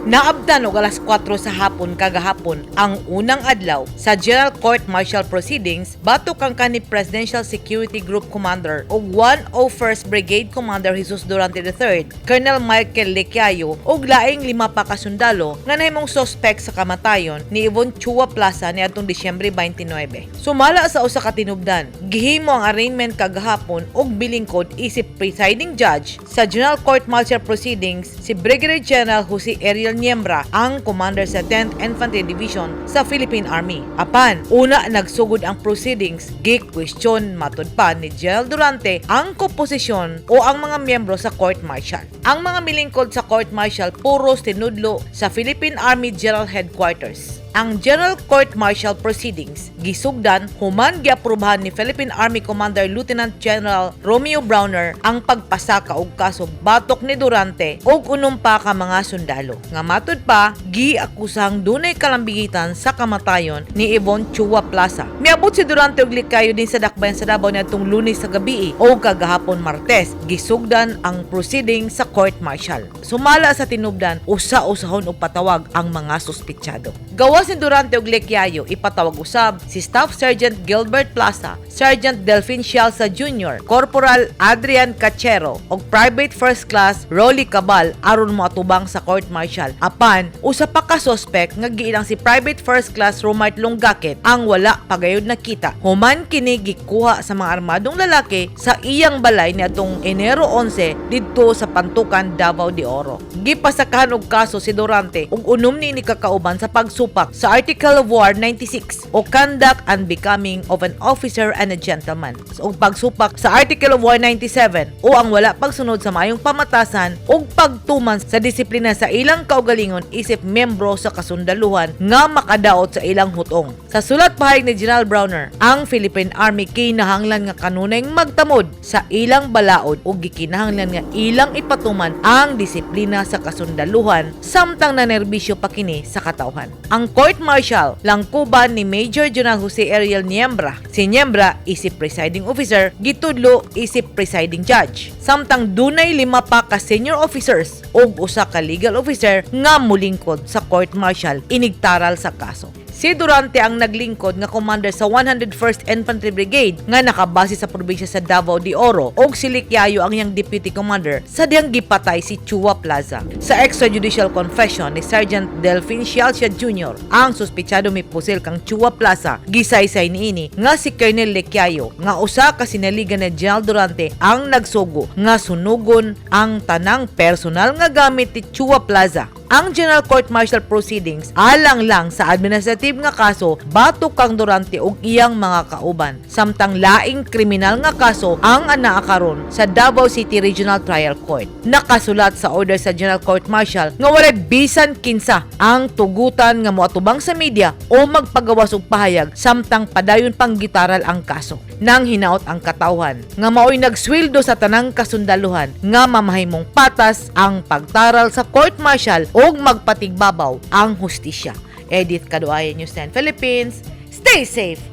Naabtan og alas 4 sa hapon kagahapon ang unang adlaw sa General Court Martial Proceedings batok kang kanhi Presidential Security Group Commander ug 101st Brigade Commander Jesus Durante III, Colonel Michael Lequiayo ug laing lima pa ka sundalo nga nahimong suspect sa kamatayon ni Yvonne Chua Plaza niadtong Disyembre 29. Sumala sa usa ka tinubdan, gihimo ang arraignment kagahapon ug bilingkod isip presiding judge sa General Court Martial Proceedings si Brigadier General Jose Ariel Niembra, ang commander sa 10th Infantry Division sa Philippine Army. Apan, una nagsugod ang proceedings, gi-question matud pa ni General Durante ang komposisyon o ang mga miyembro sa court martial. Ang mga milingkod sa court martial puros tinudlo sa Philippine Army General Headquarters. Ang General Court Martial Proceedings gisugdan human giaprubahan ni Philippine Army Commander Lieutenant General Romeo Brawner ang pagpasaka og kaso batok ni Durante ug unom pa ka mga sundalo. Nga matud pa, giakusang dunay kalambigitan sa kamatayon ni Yvonne Chua Plaza. Miabot si Durante og Licayo din sa dakbayan sa Davao niadtong Lunes sa gabi o kagahapon Martes gisugdan ang proceeding sa court martial. Sumala sa tinubdan, usa-usahon og patawag ang mga suspitsado. Gawas ni Durante og Lequiayo, ipatawag usab si Staff Sergeant Gilbert Plaza, Sergeant Delfin Scialza Jr., Corporal Adrian Cachero ug Private First Class Rolly Cabal aron moatubang sa court martial. Apan, usa pa ka suspect nga giilang si Private First Class Romart Lungakit ang wala pagayod nakita. Human kini gikuha sa mga armadong lalaki sa iyang balay niadtong Enero 11 didto sa Pantukan, Davao de Oro. Gipasakahan og kaso si Durante ug unom ni kakauban sa pagsupak sa Article of War 96 o Conduct Unbecoming of an Officer and a Gentleman ug pagsupak sa Article of War 97 o ang wala pagsunod sa maayong pamatasan ug pagtuman sa disiplina sa ilang kaugalingon isip miyembro sa kasundaluhan nga makadaot sa ilang hutong. Sa sulat pahayag ni General Brawner, ang Philippine Army kinahanglan nga kanunay magtamod sa ilang balaod ug gikinahanglan nga ilang ipatuman ang disiplina sa kasundaluhan samtang nanerbisyo pa kini sa katawhan. Ang court martial langkuban ni Major General Jose Ariel Niembra. Si Niembra isip presiding officer, gitudlo isip presiding judge. Samtang dunay lima pa ka senior officers ug usa ka legal officer nga mulingkod sa court martial inigtaral sa kaso. Si Durante ang naglingkod nga commander sa 101st Infantry Brigade nga nakabase sa probinsya sa Davao de Oro ug si Liquiayo ang iyang deputy commander sa diyang gipatay si Chua Plaza. Sa extrajudicial confession ni Sergeant Delfin Scialcia Jr., ang suspitsado mipusil kang Chua Plaza, gisaysay niini nga si Colonel Liquiayo nga usa ka sinaligan ni General Durante ang nagsugo nga sunugon ang tanang personal nga gamit ni Chua Plaza. Ang General Court Martial Proceedings alang lang sa administrative nga kaso batok kang Durante ug iyang mga kauban. Samtang laing kriminal nga kaso ang anaa karon sa Davao City Regional Trial Court. Nakasulat sa order sa General Court Martial nga walay bisan kinsa ang tugutan nga moatubang sa media o magpagawas og pahayag samtang padayon pang gitaral ang kaso. Nang hinaot ang katawhan nga maoy nagsweldo sa tanang kasundaluhan nga mamahimong patas ang pagtaral sa court martial ug magpatigbabaw ang hustisya. Edith Kaduaya, News 10 Philippines. Stay safe.